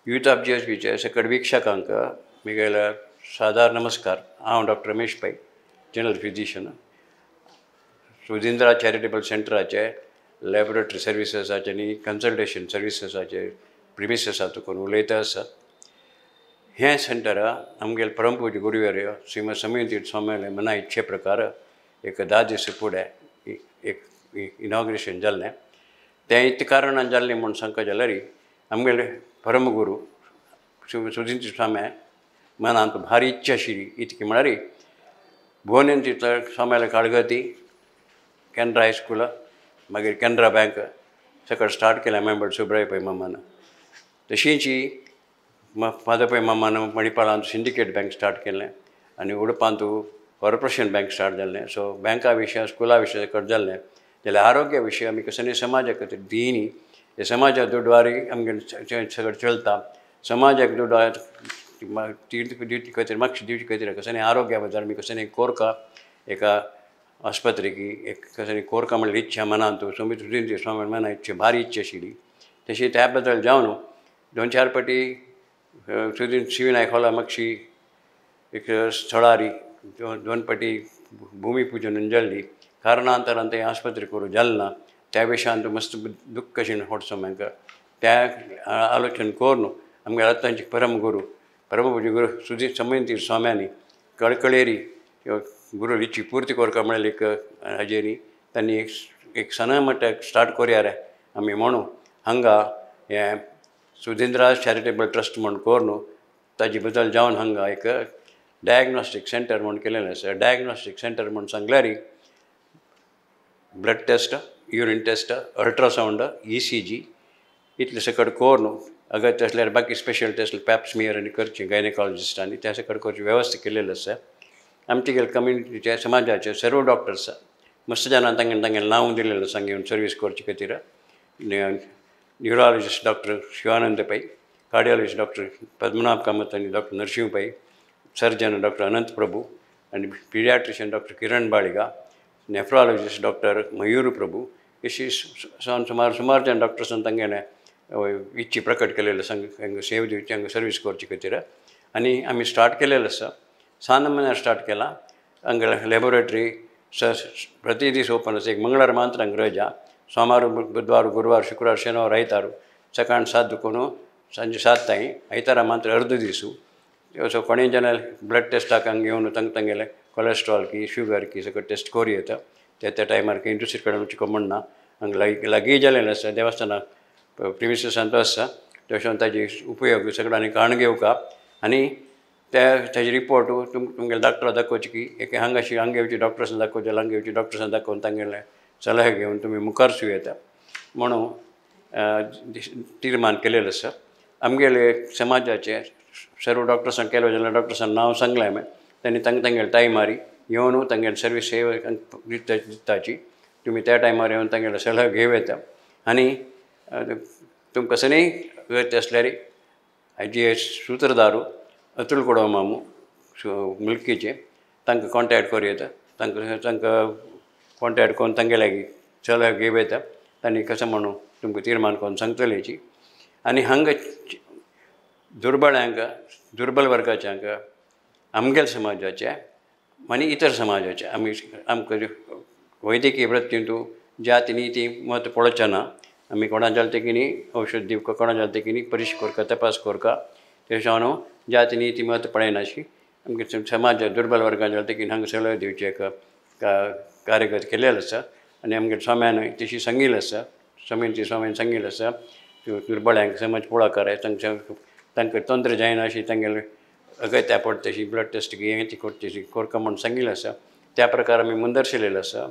Youth of G S बीचे सकट वीक्षकांक मिगेल्या सादार नमस्कार. हांव doctor Ramesh Pai, general physician. Sudhindra charitable सेंटराचे laboratory सर्विसेसाचे आनी कन्सल्टेशन सर्विसेसाचे प्रिमिसेसा तुकून उलयता आसा. हें सेंटर आमगेले परमपूज्य गुरुवर्य श्रीमद समयतीर्थ स्वामीले मना इच्छे प्रकार एक 10 दीस फुडें एक इनॉग्रेशन जाल्लें. तें इतलें कारणान जाल्लें म्हूण सांगता जाल्यार आमगेले परमगुरू सुधींद्र स्वामी मनांत भारी इच्छा आशिल्ली. इतकी म्हळ्यार भुवनेन स्वाम्याले काळगती केनरा हायस्कुला मागीर केनरा बँक सकट स्टार्ट केलें मेंबर सुब्राय पै मामान. तशींच माधव पै मामान मणिपालांत सिंडिकेट बँक स्टार्ट केलें आनी उडपांत कॉर्पोरेशन बँक स्टार्ट जाल्लें. सो बँका विशय स्कुला विशय सकट जाल्लें जाल्यार आरोग्य विशय आमी कसली समाजा खातीर दिनी हे समाजा दुडवारी आमगे सगळें चलता. समाजाक दुडवार दिवचे खातीर मातशें दिवचे खातीर कसली आरोग्या बद्दल आमी कसली कोरका एका आस्पत्रेकी एक कसली कोरका म्हणल्यार इच्छा मनांत सुधींद्र स्वामी मना इच्छा भारी इच्छा आशिल्ली. तशी त्या बद्दल जावन 2-4 पटी सुधींद्र शिवी नायक हॉला मातशी एक स्थळारी 2 पटी भूमिपूजन जाल्ली. कारणांतरान तें आस्पत्रे करूं जालें ना. त्या विशयांत मस्त दुख्ख अशें होडसो म्हाका त्या आलोचन करून आमगे आतांचे परमगुरू परमपूज्य गुरू सुधीर समयतीर्थ स्वाम्यांनी कळकळेरी गुरू इच्छी पूर्ती करका म्हळ्यार एक हाजेरी तांणी एक सणा मट्याक स्टार्ट करुया रे आमी म्हणू हांगा हें सुधींद्रा चॅरिटेबल ट्रस्ट म्हूण करून ताजे बदल जावन हांगा एक डायग्नॉस्टीक सेंटर म्हूण केलेलें आसा. डायग्नॉस्टीक सेंटर म्हूण सांगल्यार blood test, urine test, ultrasound, ECG इतलें सकट करून अगत्य आसल्यार बाकी स्पेशल टेस्ट पॅप स्मियर आनी करची गायनेकॉलॉजिस्टांनी त्या सकट करची वेवस्था केलेली आसा. आमचे गेले कम्युनिटीचे समाजाचे सर्व डॉक्टर्स मस्त जाणां तांगेलें तांगेलें नांव दिलेलें आसा घेवन सर्वीस करचे खातीर. Neurologist doctor Shivananda Pai, cardiologist doctor Padmanabha Kamath आनी doctor Narasimha Pai, surgeon doctor Anant Prabhu आनी paediatrician doctor Kiran Baliga, nephrologist doctor Mayur Prabhu अशी सुमार सुमार जाण डॉक्टर्सान तांगेलें इच्छी प्रकट केलेले आसा सेव दिवची हांगा सर्वीस करचे खातीर. आनी आमी स्टार्ट केलेलें आसा. सान म्हयन्यार स्टार्ट केलां. हांगा लॅबोरेटरी प्रति दीस ओपन आसा. एक मंगळार मात्र हांगा रजा, सोमार बुधवार गुरुवार शुक्रार शेनवार आयतार सकाळ 7 दुकून सांजे 7 ताई, आयतारा मात्र अर्द दीस. सो कोणीय जाल्यार ब्लड टेस्टाक हांगा येवन तांकां तांगेलें कोलेस्ट्रॉल की शुगर की सगळें टेस्ट करूं येता. त्या त्या टायमार खंय दुसरे कडेन वचूंक म्हणना. हांगा लागीं लागीं जालेलें आसा देवस्थाना प्रिमिसेसांत आसा. तशें ताजे उपयोग सगळ्यांनी काण घेवका आनी त्या ताजे रिपोर्ट तुमगेले डॉक्टराक दाखोवचे की एक हांगाशी हांगा येवची डॉक्टर्सान दाखोवचे जाल्यार हांगा येवची डॉक्टर्सान दाखोवन तांगेलें सल्ला घेवन तुमी मुखार सू येता म्हणून तिर्मान केलेलें आसा. आमगेले समाजाचे सर्व डॉक्टर्सान केलो जाल्यार डॉक्टर्सान नांव सांगलें हांवें तांणी तांकां तांगेले टायमार येवन तांगेले सर्वीस सेवा दिताची. तुमी त्या टायमार येवन तांगेले सल्ला घेवं येता. आनी तुमकां कसलेय अगत्य आसल्यार हाजे सुत्रदारू अतुल कोडो मामू मुल्कीचे तांकां कॉन्टेक्ट करूं येता. तांकां तांकां कॉन्टेक्ट करून तांगे लागीं सल्ला घेवं येता. तांणी कशें म्हणून तुमकां तिर्मान करून सांगतलेची. आनी हांगा दुर्बळ्यांक दुर्बल वर्गाच्यांक आमगेले समाजाचे आनी इतर समाजाचे आमी आमकां वैद्यकीय वृत्तींतू जाती नीती मत पळोवचें ना. आमी कोणा जालें ते कितें औषध दिवका, कोणा जालें ते कितें परिश करका, तपास करका. तशें न्हू जाती नीती मत पळयनाशी आमगे समाज दुर्बल वर्गान जालें ते कितें हांगा सल्लो दिवचें एक कार्यगत केलेलें आसा. आनी आमगे स्वाम्यान तशी सांगिल्लें आसा, स्वामींची स्वाम्यान सांगिल्लें आसा दुर्बळ्यांक समाज पुळाकार तांकां तांकां तंत्र जायना अशी तांगेलें अगत्या पडटा तशी ब्लड टेस्ट हें ती करची करका म्हूण सांगिल्लें आसा. त्या प्रकार आमी मुंदरशिलेलें आसा.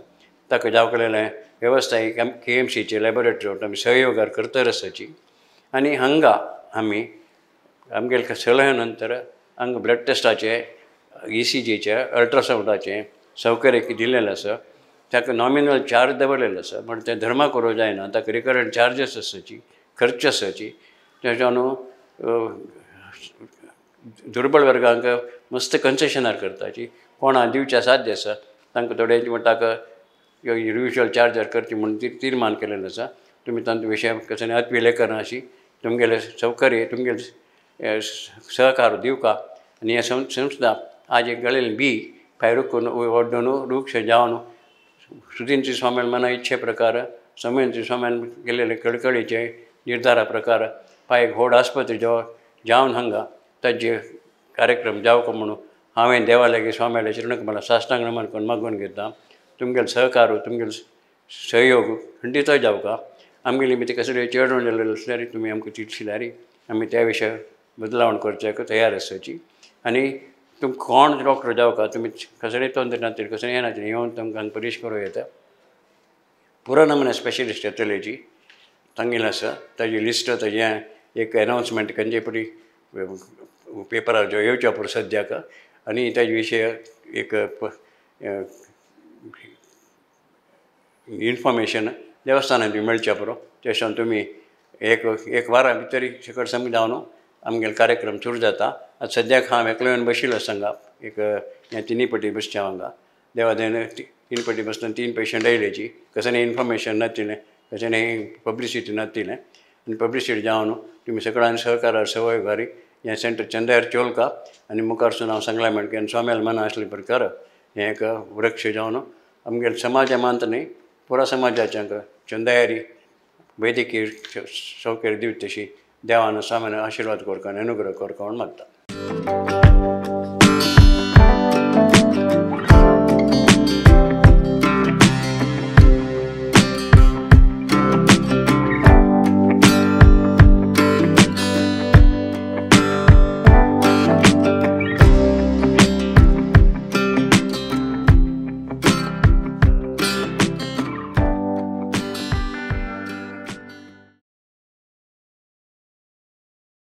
ताका जावकलेलें वेवस्था एक KMCचे लॅबोरेटरी आमी सहयोगार करतर आसाची. आनी हांगा आमी आमगेले सल्ल्या नंतर हांगा ब्लड टेस्टाचें, ECGचें, अल्ट्रासावंडाचें सौकर्य दिलेलें आसा. ताका नॉमिनल चार्ज दवरलेलो आसा, पण तें धर्मा करूं जायना. ताका रिकरंट चार्जीस आसाची, खर्च आसाची. तेच्या न्हू दुर्बळ वर्गांक मस्त कन्सेशनार करताची. कोणा दिवचें साध्य आसा तांकां थोडे म्हणटा युज्युअल चार्जर करची म्हूण तिर्मान केलेलें आसा. तुमी तांचो विशय कसले अपील करना अशी तुमगेले सौकर्य तुमगेले सहकार दिवका आनी हे संस्था आज एक गळेल बी फायरूक वड्डून वृक्ष जावन सुदीन स्वामीन मना इच्छे प्रकार समयंत्री स्वाम्यान केल्लेले कळकळीचे निर्धारा प्रकार पाय एक व्हड आस्पत्रे जावन हांगा ताजे कार्यक्रम जावंक म्हणून हांवें देवा लागीं स्वाम्याले चरणक मला साष्टांग नमन करून मागून घेता. तुमगेले सहकार तुमगेले सहयोग खंडीत जावका. आमगेली भितर कसले चेडवण जाल्ले आसल्यार तुमी आमकां चिटशिल्यार आमी त्या विशय बदलावण करच्याक तयार आसची. आनी तुमकां कोण डॉक्टर जावका तुमी कसलेय तोंदरे नातले कसलेय हें नातले येवन तुमकां परीश करूं येता. पुरो नमुने स्पेशलिस्ट येतलेची तांगेलें आसा ताजी लिस्ट ताजें एक एनावन्समेंट खंयचे परी पेपरार जो येवच्या पुरो सद्याक आनी ताजे विशय एक इन्फॉर्मेशन देवस्थानान बी मेळच्या पुरो. तेशें तुमी एक एक वारा भितर सकट समी जावन आमगेलो कार्यक्रम सुरू जाता. आतां सद्याक हांव एकलो येवन बशिल्लो आसा हांगा एक हें तिनूय पटी बसचें हांव हांगा देवा दयेन तीन पटी बसतना 3 पेशंट येयलेची कसलें इन्फॉर्मेशन नातिल्लें कसलें पब्लिसिटी नातिल्लें आनी पब्लिसिटी जावन तुमी सगळ्यांनी सहकारार सहयोगारी हें सेंटर चंद्यार चोलका आनी मुखारसून हांव सांगलां म्हणटकीर स्वाम्याल मना आसले प्रकार हें एक वृक्ष जावन आमगेले समाजा मानत न्ही पुरा समाजाच्या चंदायारी वैद्यकीय सौकर्य दिवचे तशी देवान स्वाम्यान आशिर्वाद करका आनी अनुग्रह करका म्हूण मागता.